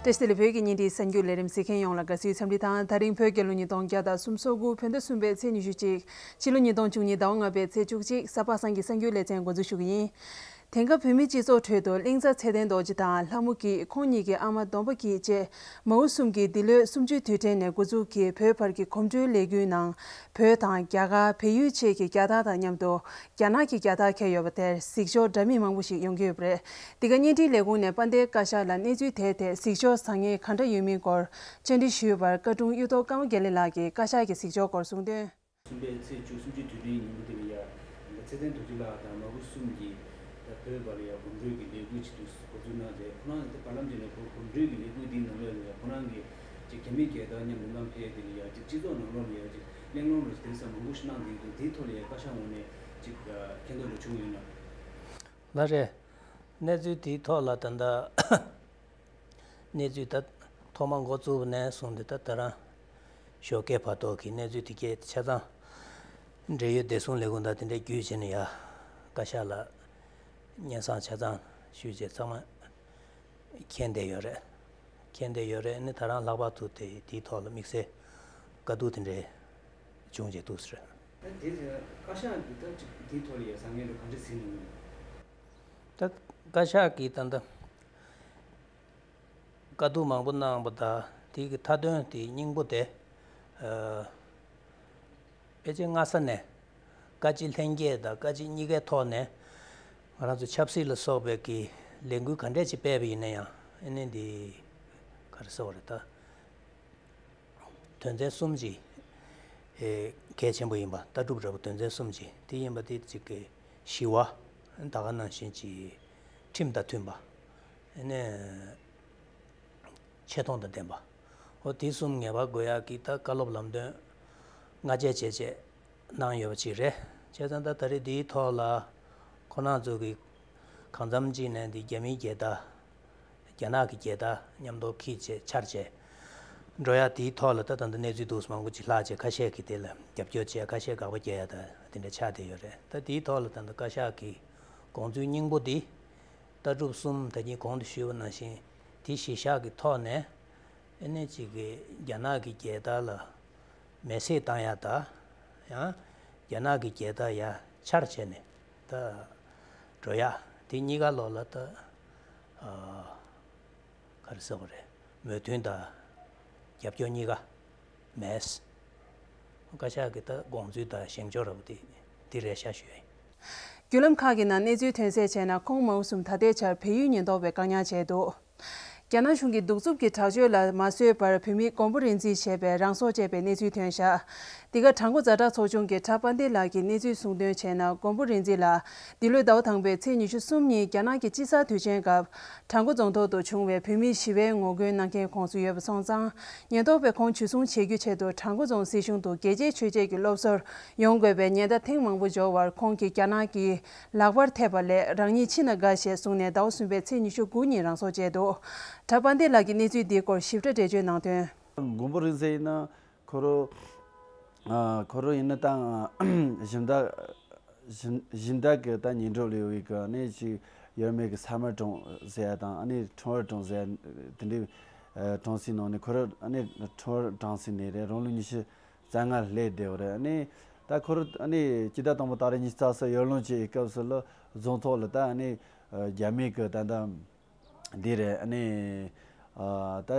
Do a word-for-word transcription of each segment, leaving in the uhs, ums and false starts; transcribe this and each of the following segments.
བཀྲ་ཤིས་བདེ་ལེགས། བོད་ཀྱི་བརྙན་འཕྲིན་གསར་འགྱུར་ལས་རིམ་གཟིགས་མཁན་ཡོངས་ལ་དགའ་བསུའི་འཚམས་འདྲི་དང་། ད་རིང་བོད་རྒྱལ་ལོ་ཉིས་སྟོང་བརྒྱ་དང་སུམ་ཅུ་སོ་དགུ་བོད་ཟླ་གསུམ་པའི་ཚེས་ཉི་ཤུ་གཅིག་ཕྱི་ལོ་ཉིས་སྟོང་བཅུ་གཉིས་ཟླ་བ་ལྔ་པའི་ཚེས་བཅུ་གཅིག་གཟའ་པ་སངས་ཀྱི་གསར་འགྱུར་ལེ་ཚན་འགོ་འཛུགས་ཞུ་གི་ཡིན། དེང་སྐབས་བོད་མིའི་སྤྱི་ཚོགས་ཁྲོད་དུ་གླིང་ཚ་ཚེ་བརྟན་རྡོ་རྗེ་དང་ལྷ་མོ་སྐྱིད། ཁོང་གཉིས་ཀྱི་ཨ་མ་སྡོམ་པ་སྐྱིད་བཅས་མ་བུ་གསུམ་གྱིས་འདི་ལོའི་གསུམ་བཅུའི་དུས་དྲན་ནས་འགོ་འཛུགས་ཀྱིས་བོད་བར་གྱི་གོམ་བགྲོད་ལས་འགུལ་ནང་བོད་དང་རྒྱ་གར། བལ་ཡུལ་བཅས་ཀྱི་རྒྱལ་དར་དང་མཉམ་དུ་རྒྱ་ནག་གི་རྒྱལ་དར་འཁྱེར་ཡོད་པ་དེར་གཟིགས་ཞོར་འདྲ་མིན་མང་པོ་ཞིག་ཡོང་གི་ཡོད་པ་རེད། འདི་ག་བརྙན་འཕྲིན་ལས་ཁུངས་ནས་དཔལ་ལྡན་བཀའ་ཤག་ལ་གནས་ཚུལ་དེའི་ཐད་གཟིགས་ཞོར་བཟང་ངན་གང་འདྲ་ཡོད་མིན་སྐོར་བཅར་འདྲི་ཞུས་པར། བཀའ་དྲུང་གཡུ་ཐོག་ཀརྨ་དགེ་ལེགས་ལགས་ཀྱིས་བཀའ་ཤག་གི་གཟིགས་ཕྱོགས་སྐོར་གསུངས་དོན། གསུམ་པའི་ཚེས་བཅུ། གསུམ་བཅུའི་དུས་དྲན་ཉིན་མོ་དེ་ལ་ཡ། ཚེ་བརྟན་རྡོ་རྗེ་ལགས་དང་མ་བུ་གསུམ་གྱིས་ད་བོད་བར་ལ་ཡ་གོམ་བགྲོད་ཀྱི་ལས་འགུལ་ཅིག་ཏུ་འགོ་འཛུགས་གནང་རྗེས། ཁོ་རང་ད་བར་ལམ་ཅིག་ནས་ཁོ་གོམ་བགྲོད་ཀྱི་ལས་འགུལ་འདིའི་ནང་ལ་ཡ་ཁོ་རང་གིས་ཅིག་རྒྱ་མི་རྒྱལ་དར་མཉམ་དུ་བསྣམས་ཕེབས་དེ་ལ་ཡ་ཅིག་སྤྱི་ཚོགས་ནང་ལོགས་ལ་ཡ་ཅིག་གླེང་སློང་རེ་དེང་སང་མང་པོ་ཞིག་གནང་བསྡད་འདུག་དེའི་ཐོག་ལ་ཡ་བཀའ་ཤག་ངོས་ནས་ཅིག་མཁྱེན་རྟོགས་རེ་བྱུང་ཡོད་ན། ལགས་རེད། གནས་ཚུལ་དེའི་ཐོག་ལ་ད་ལྟ་གནས་ཚུལ་ད་ཐོག་མ་འགོ་བཙུགས་པ་ནས་བཟུང་སྟེ་ད་ད་རང་ཞོགས་ཀས་བར་ཐོག་གི་གནས་ཚུལ་དེ་གས་ཆ་ཚང་འབྲེལ་ཡོད་བདེ་སྲུང་ལས་ཁུངས་དང་དེ་འདྲའི་བརྒྱུད་བྱས་ནས་ཡ་བཀའ་ཤག་ལ་སྙན་སེང་ཆ་ཚང་ཞུས་རྗེས་ཚང་མ་མཁྱེན་བསྡད་ཡོད་རེད། མཁྱེན་བསྡད་ཡོད་རེད། ནི་ད་རང་ལྷག་པར་དུ་དེ་དེའི་ཐོག་ལ་དམིགས་བསལ་དཀའ་སྡུག་དེ་འདྲའི་བྱུང་རྗེས་འདུག་ཟེར། ད་དེ་བཀའ་ཤག་གིས་ད་ཅིག་དེའི་ཐོག་ལ་ཡ་བཟང་ངན་འདྲ་ག་འདྲ་ཟིན་ནས། ད་བཀའ་ཤག་གིས་ད་ལྟ་དཀའ་སྡུག་མང་པོ་གནང་བ་དང་དེ་གི་མཐའ་དོན་དེ་སྙིང་པོ་དེ། ཨ། ཕལ་ཆེར་སྔ་ས་ནས་བཀའ་སྤྱི་ལྷན་རྒྱས་དང་བཀའ་སྤྱི་གཉིས་ཀའི་ཐོག་ནས་ང་རང་ཚོ་ཆབ་སྲིད་ལ་སོགས་པའི་གི་ལས་འགུལ་ག་འདྲས་ཅིག་སྤེལ་བ་ཡིན་ན་ཡང་ཨ་ནི་འདི་ག་རེ་ཟེར་བ་རེད་ད། དོན་ཚན་གསུམ་ཅིག་ཨེ་གལ་ཆེན་པོ་ཡིན་པ། ལྟ་གྲུབ་འདྲ་པོ་དོན་ཚན་གསུམ་ཅིག་དེ་ཡིན་པ་དེ་གཅིག་གི་ཞི་བ། ད་ག་ནང་བཞིན་གྱི་ཁྲིམས་དང་མཐུན་པ། ཨ་ནི་ཆེ་མཐོང་དང་ལྡན་པ། འོ་དེ་གསུམ་ངེས་པར་དགོས་ཡག་གི་ད་བཀའ་སློབ་ལམ་སྟོན་སྔ་རྗེས་བྱས་རྗེས་གནང་ཡོད་པ་ཅིག་རེད། བྱས་ཙང་ད་ད་རེས་འདིའི་ཐོག་ལ་ཁོང་རྣམ་ཚོ་གི་གང་འཚམ་ཅིག་ནས་འདི་རྒྱ་མིའི་རྒྱལ་དར། རྒྱ་ནག་གི་རྒྱལ་དར་མཉམ་དུ་འཁྱེར་བྱས་འཕྱར་བྱས་འགྲོ་ཡ་དེའི་ཐོག་ལ་ད་ད་ལྟ་གནས་ཚུལ་འདུག་མང་པོ་ཅིག་ལྷག་བྱས་ཁ་ཤས་ཀྱིས་དེ་ལ་རྒྱབ་སྐྱོར་བྱས། ཁ་ཤས་དགག་པ་རྒྱག་ཡ་ད་དེ་འདྲ་ཆགས་བསྡད་ཡོད་རེད། ད་དེའི་ཐོག་ལ་ད་ལྟ་བཀའ་ཤག་གི་དགོངས་ཚུལ་སྙིང་པོ་འདི་ལྟ་གྲུབ་གསུམ་ད་གིན་གོང་དུ་ཞུས་པ་ནང་བཞིན་དེ་གཞི་བཞག་གི་ཐོག་ནས་ཨ་ནི་གཅིག་གི་རྒྱ་ནག་གི་རྒྱལ་དར་ལ་མེ་བསྲེགས་བཏང་ཡ་དང་། ཡང་རྒྱ་ནག་གི་རྒྱལ་དར་ཡ་འཕྱར་བྱས་ནས་ད་འགྲོ་ཡ་དེ་གཉིས་ཀ་ལོག་ལ་ད་ཨ་ག་རེ་ཟེར་བ་རེད། མོས་མཐུན་དང་རྒྱབ་སྐྱོར་གཉིས་ཀ་མེད། བཀའ་ཤག་གི་ད་དགོངས་ཚུལ་དང་བཞེངས་ཕྱོགས་འདྲ་པོ་དེ་འདི་རེད་ཤག་ཞུ་ཡ་ཡིན། བརྒྱུད་ལམ་ཁག་གི་ནང་གནས་ཚུལ་ཐོན་གསལ་བྱས་ན། ཁོང་མ་བུ་གསུམ་ད་ལྟའི་ཆར་བལ་ཡུལ་ཉེན་རྟོག་པས་བཀག་ཉར་བྱས་འདུག་རྒྱ་ནག་གཞུང་གི་གདུག་རྩུབ་ཀྱི་དྲག་སྤྱོད་ལ་མ་བཟོད་པར་བོད་མི་མགོན་པོ་རིག་འཛིན་ཞེས་པས་རང་སྲོག་བཅད་པའི་གནས་ཚུལ་ཐོན་བཞག་འདི་ག་བྲག་འགོ་ཛ་དྲག་ཚོགས་ཆུང་གི་གྲྭ་དཔལ་ལྡན་ལགས་ཀྱིས་གནས་ཚུལ་གསུངས་དོན་བྱས་ན། མགོན་པོ་རིག་འཛིན་ལགས་འདི་ལོའི་ཟླ་བ་དང་པོའི་ཚེས་ཉི་ཤུ་གསུམ་ཉིན་རྒྱ་ནག་གི་དཔྱིད་གསར་དུས་ཆེན་སྐབས་བྲག་འགོ་རྫོང་ཐོག་ཏུ་བྱུང་བའི་བོད་མིའི་ཞི་བའི་ངོ་རྒོལ་གནང་མཁན་ཁོངས་སུ་ཡོད་པ་སོང་ཙང་། ཉེན་རྟོག་པས་ཁོང་འཇུ་བཟུང་བྱེད་རྒྱུའི་ཆེད་དུ་བྲག་འགོ་རྫོང་སྲིད་གཞུང་དུ་རྒྱལ་གཅེས་ཆོས་གཅེས་ཀྱི་སློབ་གསོར་ཡོང་དགོས་པའི་ཉེན་བརྡ་ཐེངས་མང་པོ་འབྱོར་བར། ཁོང་གིས་རྒྱ་ནག་གི་ལག་པར་ཐེབས་པ་ལས་རང་ཉིད་འཆི་ན་དགའ་ཞེས་གསུངས་ནས་ཟླ་བ་གསུམ་པའི་ཚེས་ཉི་ཤུ་དགུ་ཉིན་རང་སྲོག་བཅད་འདུག་གྲྭ་དཔལ་ལྡན་ལགས་ཀྱིས་གནས་ཚུལ་འདིའི་སྐོར་ཞིབ་ཕྲ་འགྲེལ་བརྗོད་གནང་དོན། མགོན་པོ་རིག་འཛིན་ཡིན་ན་ཁོ་རང་ཨ་ཁོ་རང་ཡིན་ན་ད་གཞན་དག་གཞན་གཞན་དག་གི་ད་ཉེ་འགྲོ་ལས་འོས་ཀྱི་ཨ་ནི་ཅིག་ཡོད་མེད་ཀྱི་ས་དམར་གྲོང་ཟེར་ཡ་དང་ཨ་ནི་ཁྲོམ་ར་གྲོང་ཟེར་ཡ་དེ་འདྲའི་ཨ་གྲོང་གསེབ་ནང་ནས་ཁོ་རང་ཨ་ནི་ཁྲོམ་ར་གྲོང་གསེབ་ནས་རེད། རང་ལོ་ཉི་ཤུ་རྩ་ལྔ་སླེབས་བསྡད་པ་རེད། ཨ་ནི་ད་ཁོ་རང་ཨ་ནི་སྤྱི་ཟླ་དང་པོ་ཏ་རིག་ཉི་ཤུ་རྩ་གསུམ་ཡར་ལངས་བྱས་པའི་སྐབས་སུ་ལ་རྫོང་ཐོག་ལ་ད་ཨ་ནི་ཨ་རྒྱ་མི་གི་ད་ལྟ་འདི་རེད། ཨ་ནི་ཨ་ད་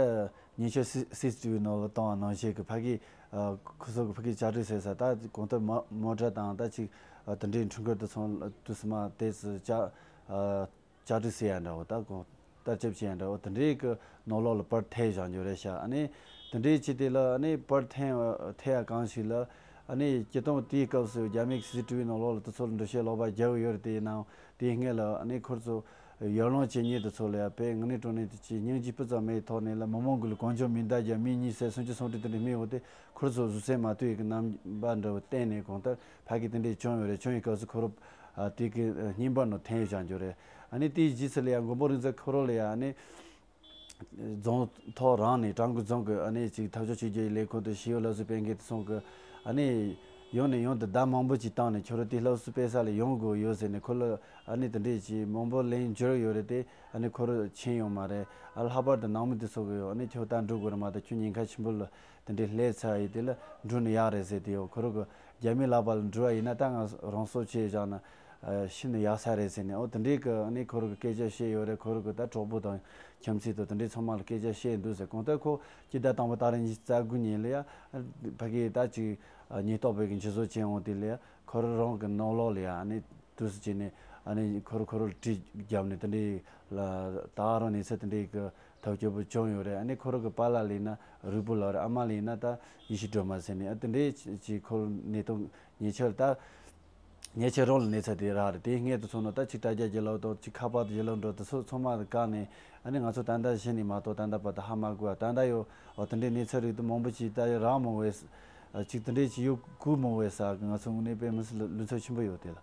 ཉེ་ཆར་སི་སི་སི་ཊི་བི་ནང་ལ་བཏང་བ་ནང་བཞིན་གི་ཕ་གི་ཨ་ཁོ་ཚོ་གི་ཕ་གི་ལྕགས་རི་ཟེར་ས་ད་གང་ལྟར་མོ་མོ་ཊ་དང་ད་ཅིག་ཨ་དེ་འདྲའི་འཕྲུལ་འཁོར་དེ་ཚོ་དུས་སུ་མ་དེ་ཚོ་ལྕགས་ཨ་ལྕགས་རི་ཟེར་ཡ་འདྲ་བོ་ད་གང་ལྟར་ལྕགས་ཅིག་ཡ་འདྲ་བོ་དེ་འདྲའི་གི་ནང་ལོགས་ལ་པར་འཐེན་བཞག་རྒྱུ་རེད་ཤག་ཨ་ནི་དེ་འདྲའི་ཅིག་དེ་ལ་ཨ་ནི་པར་འཐེན་འཐེན་ཡ་གང་ཞིག་ལ་ཨ་ནི་སྤྱིར་བཏང་དེའི་སྐབས་སུ་རྒྱ་མིའི་སི་སི་ཊི་བི་ནང་ལོགས་ལ་དེ་ཚོ་ལ་འགྲེལ་བཤད་ལོག་པ་རྒྱག་གི་ཡོད་རེད། དེ་ཡིན་ནའང་དེའི་སྔོན་ལ་ཨ་ནི་ཁོ་ཚོ་ཡར་ལངས་བྱེད་མཁན་དེ་ཚོ་ལ་ཡ་དཔེ་དངོས་གནས་དྲང་གནས་དེ་ཅིག་སྙིང་རྗེ་སྤུ་ཙམ་མེད་ཐོག་ནས་ལ་མི་མང་གི་ལ་གང་བྱུང་མིང་བརྡ་རྒྱག་མི་གཉིས་བསད་སུམ་ཅུ་སུམ་ཅུ་དེ་འདྲ་རྨས་ཡོང་སྟེ་ཁོ་ཚོ་གཟུགས་སེམས་མ་དུལ་ཡས་ཀྱི་རྣམ་པ་འདྲ་བོ་བསྟན་ནས་གང་ལྟར་ཕ་གི་དེ་འདྲས་བྱུང་ཡོད་རེད། བྱུང་ཡས་སྐབས་སུ་ཁོ་རང་དེ་གི་རྙིང་པ་ནང་འཐེན་བཞག་རྒྱུ་རེད། ཨ་ནི་དེའི་རྗེས་སུ་ལ་ཡ་མགོན་པོ་རིག་འཛིན་ཁོ་རང་ལ་ཡ་ཨ་ནི་རྫོང་ཐོག་རང་ནས་བྲག་འགོ་རྫོང་གི་ཨ་ནི་ཅིག་འཐབ་ཕྱོགས་གཅིག་གྱུར་ལས་ཁུངས་དང་ཞི་གཡོག་སློབ་གསོའི་དཔལ་འབྱོར་དེ་ཚོ་གི་ཨ་ནི་ ཡང་ནས་ཡང་དུ་ཟླ་མང་པོ་ཅིག་བཏང་ནས་ཁྱོད་རང་དེ་སློབ་གསོ་སྤེལ་ས་ལ་ཡོང་དགོས་ཡོད་ཟེར་ནས་ཁོ་ལ་ཨ་ནི་དེ་འདྲས་ཀྱི་མང་པོ་ལན་བསྒྱུར་ཡོད་རེད་དེ། ཨ་ནི་ཁོ་རང་ཕྱིན་ཡོད་མ་རེད། ཨ་ལྷག་པར་དུ་ནང་མི་དེ་ཚོ་གིས་ཨ་ནི་ཁྱོད་ད་འགྲོ་དགོས་རེད་མ་གཏོགས་ཁྱོད་ཉེན་ཁ་ཆེན་པོ་ལ་དེ་འདྲས་སླེབས་ཚར་ཡིན། དེ་ལ་འགྲོ་ནི་ཡག་རེད་ཟེར་དེ་ཡོད། ཁོ་རང་གིས་རྒྱ་མི་ལག་པ་ལ་འགྲོ་བ་ཡིན་ན་ད་ང་རང་སྲོག་བཅད་བཞག་ན་ཤི་ནི་ཡག་ས་རེད་ཟེར་ནས། ཨོ་དེ་འདྲས་གི་ཨ་ནི་ཁོ་རང་གིས་སྐད་ཆ་བཤད་ཡོད་རེད། ཁོ་རང་གིས་ད་གྲོགས་པོ་དང་ཁྱིམ་མཚེས་དང་དེ་འདྲས་ཚང་མ་ལ་སྐད་ཆ་བཤད་འདུག་ཟེར། གང་ལྟར་ཁོ་སྤྱི་ཟླ་དང་པོ་ཏ་རིག་ཉི་ཤུ་རྩ་དགུ་ཉིན་ལ་ཡ་ཕ་གི་ད་ཅིག་ཉེན་རྟོག་པའི་གི་འཇུ་བཟུང་བྱས་འོང་དེ་ལ་ཡ་ཁོ་རང་རང་གི་ནང་ལོགས་ལ་ཡ་ཨ་ནི་དུས་སུ་བྱས་ནས་ཨ་ནི་ཁོ་རང་ཁོ་རང་ལ་གྲི་བརྒྱབ་ནས་དེ་འདྲའི་ལ་ད་ག་རང་གནས་ཚུལ་དེ་འདྲའི་གི་ཐབས་སྐྱོ་པོ་བྱུང་ཡོད་རེད། ཨ་ནི་ཁོ་རང་གི་པཱ་ལགས་ལ་ཡིན་ན་རུས་པོ་ལགས་རེད། ཨ་མ་ལགས་ཡིན་ན་ད་ཡེ་ཤེས་སྒྲོལ་མ་ཟེར་ནས། ཨ་དེ་འདྲའི་ཅིག་ཁོ་རང་གནས་སྟངས་ཉེ་ཆར་ད་ཉེ་ཆར་རང་ལ་གནས་ཚུལ་དེ་རག་རེད། དེ་སྔོན་དུ་སོང་ན་ད་ཅིག་དྲ་རྒྱ་བརྒྱུད་ལམ་དང་ཅིག་ཁ་པར་དུ་བརྒྱུད་ལམ་འགྲོ་དེ་ཚོ་ཚང་མ་བཀག་ནས། ཨ་ནི་ང་ཚོ་ད་ལྟ་གཞི་ནས་མ་གཏོགས་ད་ལྟ་བར་དུ་ཧ་མ་གོ་བ། ད་ལྟ་ཡོད་འོ་དེ་འདྲའི་གནས་ཚུལ་རིགས་དེ་མང་པོ་ཅིག་ད་ཡོད་རག་མ་འོས། ཅིག་དེ་འདྲའི་ཅིག་ཡོད་གོ་མ་འོས་ས་གི་ང་ཚོ་དངོས་གནས་དཔེ་མི་སྲིད་ལ་ལུས་ཚོད་ཆེན་པོ་ཡོད་དེ་ལ།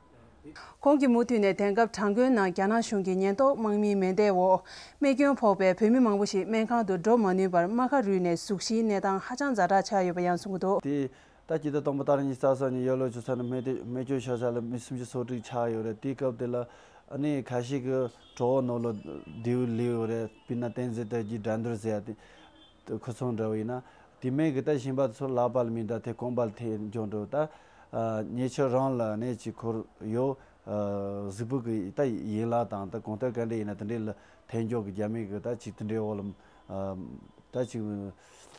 ཁོང་གིས་མུ་མཐུད་ནས་དེང་སྐབས་བྲག་འགོའི་ནང་རྒྱ་ནག་གཞུང་གི་ཉེན་རྟོག་དམག་མིའི་མེ་མདའི་འོག་རྨས་སྐྱོན་ཕོག་པའི་བོད་མི་མང་པོ་ཞིག་སྨན་ཁང་དུ་འགྲོ་མ་ནུས་པར་རྨ་ཁ་རུལ་ནས་གཟུགས་གཞིའི་གནས་སྟངས་ཧ་ཅང་ཛ་དྲག་ཆགས་ཡོད་པ་ཡང་གསུང་གི་འདུག། དེ་ད་སྤྱི་ཟླ་དང་པོ་ཏ་རིག་ཉི་ཤུ་རྩ་གསུམ་ཉིན་ཡར་ལོ་བཅུ་ཚར་ནས་རྨས་དེ་རྨས་སྐྱོན་ཤོར་ས་ལ་མི་སུམ་ཅུ་སོ་དྲུག་ཆགས་ཡོད་རེད། དེའི་སྐབས་དེ་ལ་ཨ་ནི་ཁ་ཤས་ཀྱི་གྲོད་ཁོག་ནང་ལ་རྡེའུ་ལུས་ཡོད་རེད། དཔེར་ན་བསྟན་འཛིན་དར་རྒྱས་དགྲ་འདུལ་ཟེར་ཡ་དེ། ཁོ་ཚོ་འདྲ་བོ་ཡིན་ན་དེ་མིན་གྱི་ད་གཞན་པ་ཚོ་ལག་པ་ལ་མི་འདྲ་དེ་རྐང་པ་ལ་ཐེབས་འཇོག་འགྲོ་ད། ཉེ་ཆར་རང་ལ་ནས་ཅིག་འཁོར་ཡོད། གཟུགས་པོ་གི་ད་ཡན་ལག་དང་ད་གང་ལྟར་ག་འདྲ་ཡིན་ན་དེ་འདྲའི་ལ་ཐེབས་འཇོག་གི་རྒྱ་མི་གི་ད་ཅིག་དེ་འདྲའི་འོག་ལ་ད་ཅིག་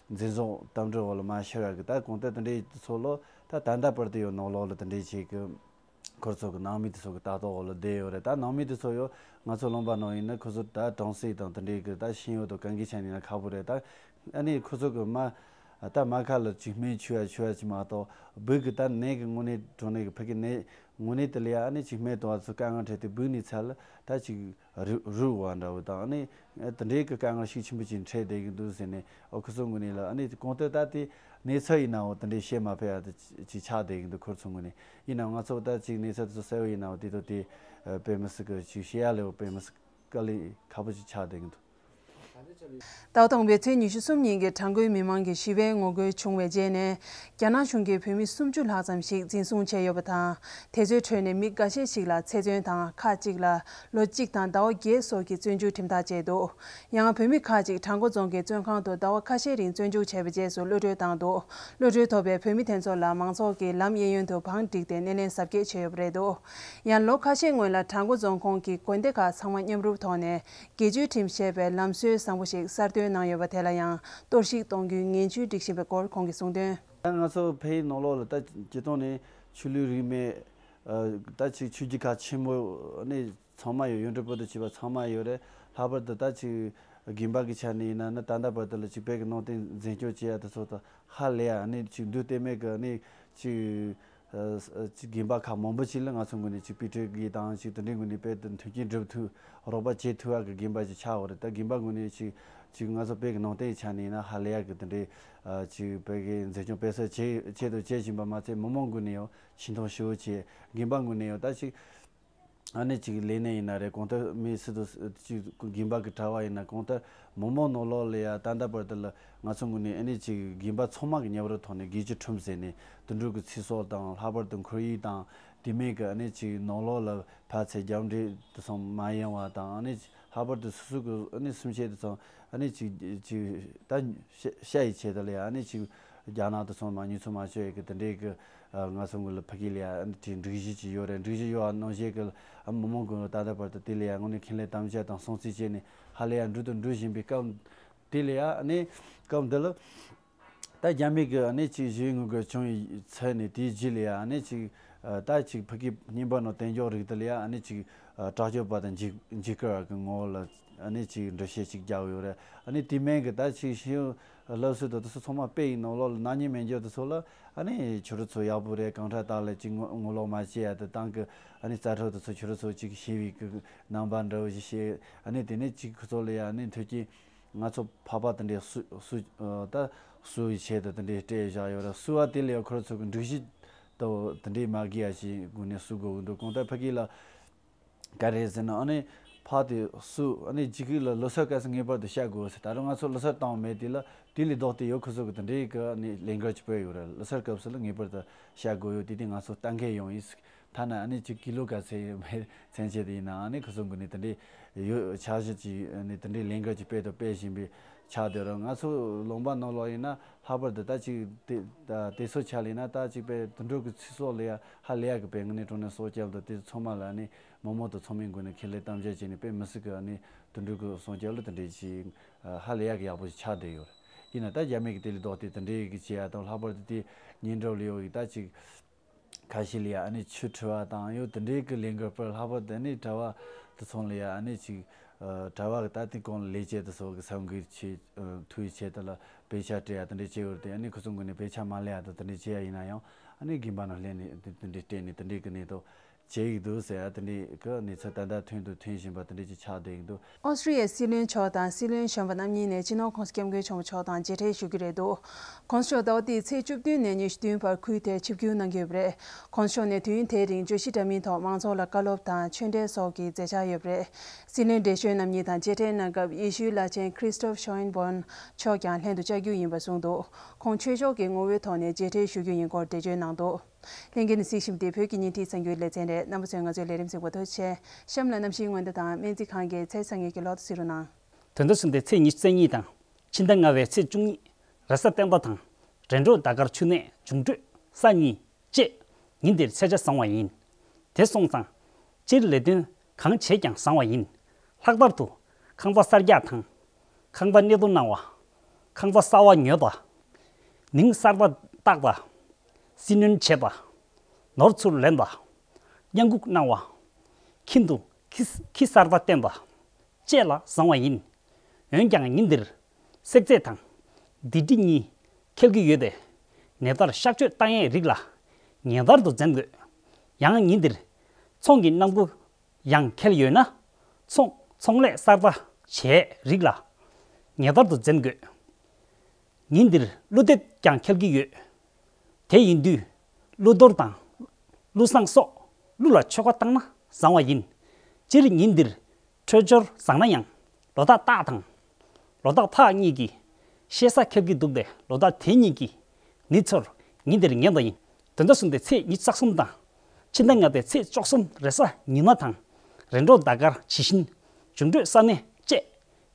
འཛིན་བཟུང་དམ་དྲག་འོག་ལ་མ་ཤི་བ་གི་ད་གང་ལྟར་དེ་འདྲའི་ཚོ་ལོ་ད་ད་ལྟ་བར་དུ་ཡོད་ནང་ལོགས་ལ་དེ་འདྲའི་ཅིག་གི་ཁོ་ཚོ་གི་ནང་མི་དེ་ཚོ་གི་ལྟ་རྟོག་འོག་ལ་བསྡད་ཡོད་རེད། ད་ནང་མི་དེ་ཚོ་ཡོད་ང་ཚོ་ལུང་པ་ནང་ཡིན་ན་ཁོ་ཚོ་ད་གྲང་ཟས་དང་དེ་འདྲའི་གི་ད་ཤེས་ཡོན་དང་གང་གི་ཆ་ནས་ན་ཁག་པོ་རེད། ད་ཨ་ནི་ཁོ་ཚོ་གི་མ་ད་མ་ཁ་ལ་ཅིག་སྨན་མཆོད་ཡ་མཆོད་ཡ་ཅིག་མ་གཏོགས་བུ་གི་ད་ནད་གི་དངོས་གནས་གྲོངས་ནད་གི་ཕ་གི་ནད་དངོས་གནས་དེ་ལ་ཡ་ཨ་ནི་ཅིག་སྨན་གཏོང་བ་ཚོ་དཀའ་ངལ་འཕྲད་དེ་བུ་ནི་ཚ་ལ་ད་ཅིག་རུ་རུ་བ་འདྲ་བོ་དང་ཨ་ནི་དེ་འདྲའི་གི་དཀའ་ངལ་ཤུགས་ཆེན་པོ་ཅིག་འཕྲད་བསྡད་གི་འདུག་ཟེར་ནས། ཨོ་ཁོ་ཚོ་ངོས་ནས་ལ་ཨ་ནི་གོང་ལྟར་ད་དེ་གནས་ཚུལ་ཡིན་ནའོ་དེ་འདྲའི་བཤད་མ་ཕོད་ཡ་དེ་ཅིག་ཆགས་བསྡད་གི་འདུག་ཁོ་ཚོ་ངོས་ནས། ཡིན་ནའང་ང་ཚོ་ད་ཅིག་གནས་ཚུལ་དེ་ཚོ་གསལ་བོ་ཡིན་ནའོ་དེ་ཚོ་དེ་དཔེ་མི་སྲིད་གི་ཅིག་བཤད་ཡ་ལེའོ་དཔེ་མི་སྲིད་དཀའ་ལས་ཁག་པོ་ཅིག་ཆགས་བསྡད་གི་འདུག། ཟླ་བ་དང་པོའི་ཚེས་ཉི་ཤུ་གསུམ་ཉིན་གྱི་བྲག་འགོའི་མི་མང་གི་ཞི་བའི་ངོ་རྒོལ་བྱུང་བའི་རྗེས་ནས། རྒྱ་ནག་གཞུང་གིས་བོད་མི་སུམ་ཅུ་ལྷག་ཙམ་ཞིག་འཛིན་བཟུང་བྱས་ཡོད་པ་དང་། དེ་ཚོའི་ཁྲོད་ནས་མི་འགའ་ཤས་ཤིག་ལ་ཚེ་བཙོན་དང་། ཁག་ཅིག་ལ་ལོ་གཅིག་དང་ཟླ་བ་བརྒྱད་སོགས་ཀྱི་བཙོན་འཇུག་ཁྲིམས་ཐག་བཅད་འདུག། ཡང་བོད་མི་ཁག་ཅིག་བྲག་འགོ་རྫོང་གི་བཙོན་ཁང་དུ་ཟླ་བ་ཁ་ཤས་རིང་བཙོན་འཇུག་བྱས་པའི་རྗེས་སུ་གློད་གྲོལ་བཏང་འདུག། གློད་གྲོལ་ཐོབ་པའི་བོད་མི་དེ་ཚོ་ལ་མང་ཚོགས་ཀྱིས་ལམ་གཡས་གཡོན་དུ་བང་བསྒྲིགས་ཏེ་སྣེ་ལེན་གཟབ་རྒྱས་བྱས་ཡོད་པ་རེད་འདུག། ཡང་ལོ་ཁ་ཤས་སྔོན་ལ་བྲག་འགོ་རྫོང་ཁོངས་ཀྱི་དགོན་སྡེ་ཁག་ཚང་མ་མཉམ་རུབ་ཐོག་ནས་དགེ་བཅུའི་ཁྲིམས་ཞེས་པའི་ལམ་སྲོལ་བཟང་པོ་ཞིག་གསར་གཏོད་གནང་ཡོད་པ་དེ་ལ་ཡང་གཏོར་བཤིག་གཏོང་རྒྱུའི་ངན་ཇུས་སྒྲིག་བཞིན་པའི་སྐོར་ཁོང་གིས་གསུངས་དོན། ད་ང་ཚོ་ཕ་གིའི་ནང་ལོགས་ལ་ད་སྤྱིར་བཏང་ནས་ཆོས་ལུགས་རིས་མེད་ད་ཅིག་ཆོས་བརྒྱུད་ཁག་ཆེན་པོ་ནས་ཚང་མ་ཡོད། ཡོངས་གྲགས་པོ་ཏི་བྱས་པ་ཚང་མ་ཡོད་རེད། ལྷག་པར་དུ་ད་ཅིག་དགོན་པ་གི་ཆ་ནས་ཡིན་ན་ནི་ད་ལྟ་བར་དུ་ལ་ཅིག་བོད་ཀྱི་ནང་བསྟན་འཛིན་སྐྱོང་བྱེད་ཡ་དེ་ཚོ་དང་ཧ་ལས་ཡ་ནི་ཅིག་འདུག་སྟེ་མེད་གི་ནི་ཅིག་ཅིག་དགོན་པ་ཁག་མང་པོ་ཅིག་ལ་ང་ཚོ་ངོས་ནས་ཅིག་དཔེ་སྟོན་གི་དང་ཅིག་དེ་འདྲའི་ངོས་ནས་དཔེ་དེ་མཐུན་རྐྱེན་སྒྲུབ་ཐུབ་རོགས་པ་བྱེད་ཐུབ་ཡ་གི་དགོན་པ་ཅིག་ཆགས་ཡོད་རེད། ད་དགོན་པ་ངོས་ནས་ཅིག་ཅིག་ང་ཚོ་བོད་ཀྱི་ནང་བསྟན་ཆ་ནས་ཡིན་ན་ཧ་ལས་ཡ་གི་དེ་འདྲའི་ཅིག་བོད་ཀྱི་འཛིན་སྐྱོང་སྤེལ་གསར་བྱེད་བྱེད་དང་བྱེད་བཞིན་པ་མ་ཚད་མི་མང་ངོས་ནས་ཡང་ཤིན་ཐང་ཞེ་པོ་བྱས། དགོན་པ་ངོས་ནས་ཡང་ད་ཅིག་ཨ་ནི་ཅིག་ལས་གནས་ཡིན་ན་རེད། གང་ལྟར་མི་སུ་དང་སུ་ཅིག་དགོན་པ་གི་གྲྭ་བ་ཡིན་ན་གང་ལྟར་མི་མང་ནང་ལོགས་ལ་ཡ་ད་ལྟ་བར་དུ་ལ་ང་ཚོ་ངོས་ནས་ཨ་ནི་ཅིག་དགོན་པ་ཚང་མ་གི་ཉེ་བར་ཐོག་ནས་དགེ་བཅུ་ཁྲིམས་ཟེར་ནས་དུད་འགྲོ་གི་ཚེ་སྲོག་དང་ལྷག་པར་དུ་ཁོར་ཡུག་དང་དེ་མིན་གི་ཨ་ནི་ཅིག་ནང་ལོགས་ལ་ཕར་ཚུར་རྒྱབ་འདྲེ་དེ་ཚང་མ་ཡོང་བ་དང་། ཨ་ནི་ལྷག་པར་དུ་སོ་སོ་གི་ཨ་ནི་སེམས་ཅན་དེ་ཚང་ཨ་ནི་ཅིག་ཅིག་ད་ཤ་ཤ་ཡི་ཆེད་དུ་ལ་ཡ་ཨ་ནི་ཅིག་རྒྱ་ནག་དེ་ཚང་མ་ཉེས་ཚབས་མ་བྱས་གི་དེ་འདྲའི་གི་ང་ཚོ་ངོས་ལ་ཕ་གི་ལ་ཡ་ཨ་ནི་དེ་སྒྲིག་གཞི་ཅིག་ཡོད་རེད། སྒྲིག་གཞི་ཡོད་པ་ནང་བཞིན་གི་མི་མང་གི་ད་ལྟ་བར་དུ་དེ་ལ་ཡ་དངོས་གནས་ཁས་ལེན་དམ་བཅའ་དང་སྲུང་བརྩི་བྱས་ནས་ཧ་ལས་ཡ་འགྲོ་དང་འགྲོ་བཞིན་པའི་སྐབས་དེ་ལ་ཡ་ཨ་ནི་སྐབས་འདི་ལ། ད་རྒྱ་མི་གི་ཨ་ནི་ཅིག་ཞི་བའི་ངོ་རྒོལ་བྱུང་བའི་ཚེ་ནས་དེའི་རྗེས་ལ་ཡ་ཨ་ནི་ཅིག་ད་ཅིག་ཕ་གི་རྙིང་པ་ནང་བསྟན་འཇོག་རིགས་དེ་ལ་ཡ་ཨ་ནི་ཅིག་དྲག་སྤྱོད་པ་དང་འཇིགས་འཇིགས་སྐུལ་བ་གི་ངོ་བོ་ལ་ཨ་ནི་ཅིག་འགྲེལ་བཤད་ཅིག་རྒྱག་ཡོད་རེད། ཨ་ནི་དེ་མིན་གི་ད་ཅིག་ཤེས་ཡོན་སློབ་གསོ་དང་དེ་ཚོ་ཚང་མ་སྤེལ་ཡིན་ནང་ལོགས་ལ་ནག་ཉེས་མེད་འཇོག་དེ་ཚོ་ལ་ཨ་ནི་ཁྱོད་རང་ཚོ་ཡག་པོ་རེད། གང་དྲག་དག་ལ་ཅིག་ངོ་ངོ་ལོག་མ་བྱེད་ཡ་དེ་དང་གི་ཨ་ནི་རྩ་ཁྲག་དེ་ཚོ་ཁྱོད་རང་ཚོ་ཅིག་ཤེས་པའི་གི་རྣམ་པ་འདྲ་བོ་ཞིག་བཤད། ཨ་ནི་དེ་ནས་ཅིག་ཁོ་ཚོ་ལ་ཡ་ཨ་ནི་མཐུན་རྐྱེན། ང་ཚོ་ཕ་པ་དེ་འདྲའི་སུ་སུ་ད་སུ་ཡི་ཆེད་དུ་དེ་འདྲའི་སྤྲད་བཞག་ཡོད་རེད། སུ་བ་དེ་ལས་ཁོ་ཚོ་གི་སྒྲིག་གཞི་དང་དེ་འདྲའི་མ་དགོས་ཡ་ཞིག་སྒོ་ནས་སུ་དགོས་ཀྱི་འདུག། གང་ལྟར་ཕ་གི་ལ་ག་རེ་ཟེར་ན་ཨ་ནི་ ཕར་དེ་སུ་ཨ་ནི་ཅིག་གིས་ལ་ལོ་སར་སྐབས་སུ་ངེས་པར་དུ་བཤད་དགོས་ཟེར། ད་རུང་ང་ཚོ་ལོ་སར་བཏང་བ་མེད་དེ་ལ་དེ་ལས་ལྡོག་སྟེ་ཡོད་ཁུ་སོ་གི་དེ་འདྲའི་གི་ཨ་ནི་ལས་འགུལ་ཅིག་སྤེལ་ཡོད་རེད། ལོ་སར་སྐབས་སུ་ལ་ངེས་པར་དུ་བཤད་དགོས་ཡོད། དེ་དེ་ང་ཚོ་ལྟ་མཁན་ཡོང་ཡིན། ཐ་ན་ཨ་ནི་ཅིག་ཀི་ལོ་ག་ཚད་ཡོད་མེད་མཚན་ཆེད་དུ་ཡིན་ནའང་ཨ་ནི་ཁུ་སོ་གི་ནི་དེ་འདྲའི་ཡོད་འཆར་གཞི་ཅིག་ཨ་ནི་དེ་འདྲའི་ལས་འགུལ་ཅིག་སྤེལ་དང་སྤེལ་བཞིན་པའི་ཆགས་བསྡད་རེད། ང་ཚོ་ལུང་པ་ནང་ལོགས་ཡིན་ན་ལྷག་པར་དུ་ད་ཅིག་དེ་ད་དེ་ཚོ་ཆ་ལ་ཡིན་ན་ད་ཅིག་པའི་དུད་འགྲོ་གི་ཚེ་སྲོག་ལ་ཡ་ཧ་ལས་ཡ་གི་པའི་དངོས་གནས་དྲང་གནས་སྲོག་སྐྱབས་དང་དེ་ཚང་མ་ལ་ནི་མི་མང་དང་ཚང་མའི་མགོ་ནས་ཁས་ལེན་དམ་བཅའ་བྱས་ནས་དཔེ་མི་སྲིད་གི་ནི་དུད་འགྲོ་གི་སྲོག་སྐྱབས་ལ་དེ་འདྲའི་ཅིག་ཧ་ལས་ཡ་གི་ཡག་པོ་ཞིག་ཆགས་བསྡད་ཡོད་རེད། ཡིན་ན་ད་རྒྱ་མི་གི་དེ་ལས་ལྡོག་སྟེ་དེ་འདྲའི་གི་བྱེད་ཡ་དང་ལྷག་པར་དུ་དེ་ཉེ་འགྲམ་ལ་ཡོད་གི་ད་ཅིག་ཁ་ཤས་ལ་ཡ་ཨ་ནི་ཆུ་འཁྲུ་བ་དང་ཡོད་དེ་འདྲའི་གི་ལས་འགུལ་སྤེལ། ལྷག་པར་དུ་ཨ་ནི་གྲྭ་བ་དེ་ཚོ་ལ་ཡ་ཨ་ནི་ཅིག་ཨ་གྲྭ་བ་གི་ད་དེ་གོང་ལ་ལས་བྱེད་དེ་ཚོ་གི་ས་འགུལ་ཆེ་ཨ་ཐུག་ཡི་ཆེད་དུ་ལ་དཔེ་ཆ་སྤྲད་ཡ་དེ་འདྲའི་བྱེད་ཡོད་དེ། ཨ་ནི་ཁོ་ཚོ་ངོས་ནས་དཔེ་ཆ་མ་ལེན་ཡ་དང་དེ་འདྲའི་བྱེད་ཡ་ཡིན་ན་ཡང་ཨ་ནི་དགོན་པ་ནང་སླེབས་ནས་དེ་དེ་འདྲའི་སྤྲད་ནས་དེ་འདྲའི་གི་གནས་ཐོག་བྱེད་ཡི་འདུག་ཟེར་ཡ་དེ་འདྲའི་གི་གནས་ཚུལ་ད་ལྟ་ཐོན་དང་ཐོན་བཞིན་པ་དེ་འདྲའི་ཅིག་ཆགས་བསྡད་ཡི་འདུག། ཨོ་སི་ཀྲི་ཡའི་སྲིད་བློན་མཆོག་དང་སྲིད་བློན་གཞོན་པ་རྣམ་གཉིས་ནས་སྤྱི་ནོར་༸གོང་ས་༸སྐྱབས་མགོན་ཆེན་པོ་མཆོག་དང་མཇལ་འཕྲད་ཞུ་རྒྱུ་རེད་འདུག།༸གོང་ས་མཆོག་ཟླ་བ་འདིའི་ཚེས་བཅུ་བདུན་ནས་ཉི་ཤུ་བདུན་བར་ཁུལ་དེར་ཆིབས་བསྒྱུར་གནང་གི་ཡོད་པ་རེད། ༸གོང་ས་མཆོག་ནས་དུས་ཡུན་དེའི་རིང་བརྗོད་གཞི་འདྲ་མིན་ཐོག་མང་ཚོགས་ལ་བཀའ་སློབ་དང་ཆོས་འབྲེལ་སོགས་ཀྱི་མཛད་འཆར་ཡོད་པ་རེད། སྲིད་བློན་བགྲེས་གཞོན་རྣམ་གཉིས་དང་མཇལ་འཕྲད་གནང་སྐབས་ཡེ་ཤུའི་བླ་ཆེན་Christoph Schönborn མཆོག་ཀྱང་ལྷན་དུ་བཅར་རྒྱུ་ཡིན་པ་གསུངས་འདུག། ཁོང་ཆོས་ཕྱོགས་ཀྱི་ངོ་བོའི་ཐོག་ནས་མཇལ་འཕྲད་ཞུ་རྒྱུ་ཡིན་སྐོར་འགྲེལ་བརྗོད་གནང་འདུག། ལྷན་རྒྱས་ནས་གཟིགས་བཞིན་པ་དེ་བོད་ཀྱི་བརྙན་འཕྲིན་གསར་འགྱུར་ལེ་ཚན་རེད། རྣམ་པ་ཚོས་ང་ཚོའི་ལས་རིམ་གཟིགས་པར་ཐུགས་རྗེ་ཆེ། གཤམ་ལ་གནམ་གཤིས་སྔོན་བརྡ་དང་སྨན་རྩིས་ཁང་གི་ཚེས་ཚ་ངེས་ཀྱི་ལོག་ཏུ་གཟིགས་རོགས་གནང་། དོན་དུ་སོང་སྟེ་ཚེས་ཉི་ཤུ་རྩ་གཉིས་དང་ཕྱི་ཟླ་ལྔ་བའི་ཚེས་བཅུ་གཉིས་རེས་གཟའ་སྤེན་པ་དང་རེས་འགྲོགས་ཟླ་སྐར་ཆུ་ནས་འབྱུང་འཕྲོད་ས་གཉིས་བཅས་ཉིན་འདིར་ཚེས་ཆ་བཟང་བ་ཡིན། དེ་སོང་ཙང་སྤྱིར་ལས་དོན་གང་བྱས་ཀྱང་བཟང་བ་ཡིན། ལྷག་པར་དུ་ཁང་པ་གསར་རྒྱག་དང་། ཁང་པ་གནས་སྡོད་གནང་བ། ཁང་པ་གསར་བ་ཉོས་པ། མིང་གསར་པ་བཏགས་པ། སྲི་གནོན་བྱས་པ། ནོར་ཚུར་ལེན་པ། བརྙན་འགུག་གནང་བ། ཁྱིམ་དུ་ཁྱི་ཁྱི་གསར་པ་བསྟེན་པ་བཅས་ལ་བཟང་བ་ཡིན། འོན་ཀྱང་ཉིན་འདིར་བསྲེག་རྫས་དང་སྡིག་སྒྲིབ་གཉིས་འཁེལ་གྱི་ཡོད་པས་ནད་བརྟག་གཤག་བཅོས་བཏང་ཡས་རིགས་ལ་ངེས་པར་དུ་འཛེམ་དགོས། ཡང་ཉིན་འདིར་ཚོང་གི་གནང་སྒོ་ཡང་འཁེལ་ཡོད་ན་ཚོང་ཚོང་ལས་གསར་པ་བྱས་རིགས་ལ་ངེས་པར་དུ་འཛེམ་དགོས། ཉིན་འདིར་ཀླུ་འདེབས་ཀྱང་འཁེལ་གྱི་ཡོད། དེ་ཡིན་དུས་ཀླུ་གཏོར་དང་ཀླུ་བསང་སོགས་ཀླུ་ལ་ཆོ་ག་བཏང་ན་བཟང་བ་ཡིན། སྤྱིར་ཉིན་འདིར་འཕྲོད་སྦྱོར་བཟང་ན་ཡང་ལོ་རྟགས་སྟག་དང་ལོ་རྟགས་ཕག་གཉིས་ཀྱི་ཤེས་ས་འཁེལ་གྱི་འདུག་པས་ལོ་རྟགས་དེ་གཉིས་ཀྱི་མི་ཚོར་ཉིན་འདིར་ངན་པ་ཡིན། དོན་དག་སོང་སྟེ་ཚེས་ཉི་ཤུ་རྩ་གསུམ་དང་ཕྱི་ཟླ་ལྔ་པའི་ཚེས་བཅུ་གསུམ་རེས་གཟའ་ཉི་མ་དང་རེས་འགྲོགས་ཟླ་སྐར་ཇི་བཞིན་འབྱུང་འཕྲོད་ས་གནས་བཅས་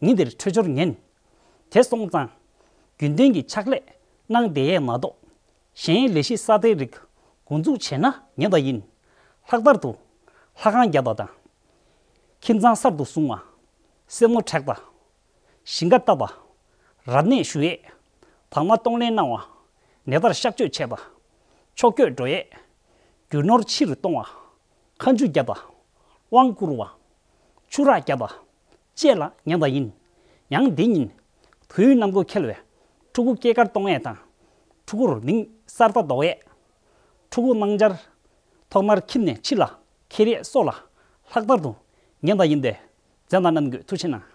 ཉིན་འདིར་འཕྲོད་སྦྱོར་ངན། དེ་སོང་ཙང་རྒྱུན་ལྡན་གྱི་ཕྱག་ལས་གནང་བསྡད་ཡས་མ་གཏོགས་གཞན་ལས་གཞི་གསར་པའི་རིགས་འགོ་འཛུགས་བྱས་ན་ཉན་པ་ཡིན། ལྷག་པར་དུ་ལྷ་ཁང་བརྒྱབ་པ་དང་། ཁྱིམ་ཚང་གསར་དུ་བཟུང་བ། སེན་མོ་བྲེག་པ། ཞིང་ཁ་བཏབ་པ། རབ་གནས་ཞུ་ཡས། བག་མ་གཏོང་ལེན་གནང་བ། ནད་པར་གཤག་བཅོས་བྱས་པ། ཕྱོགས་བསྐྱོད་འགྲོ་ཡས། རྒྱུ་ནོར་ཕྱི་རུ་གཏོང་བ། མཁའ་མཇུག་བརྒྱབ་པ། དབང་བསྐུར་བ། ཆུ་རགས་བརྒྱབ་པ། བཅས་ལ་ཉན་པ་ཡིན། ཡང་འདི་ཉིན། དུས་ཡུན་གནམ་སྒོ་འཁེལ་བས། ཕྲུ་གུ་སྐྱེས་སྐར་གཏོང་ཡས་དང་། ཕྲུ་གུར་མིང་གསར་པ་འདོགས་ཡས། ཕྲུ་གུ་གནང་འཆར། ཐོག་མར་ཁྱིམ་ནས་ཕྱི་ལ་འཁྱེར་ཡས་སོགས་ལ་ལྷག་པར་དུ་ཉན་པ་ཡིན་པས་འཛེམ་པ་གནང་དགོས། ཐུགས་རྗེ་གནང་།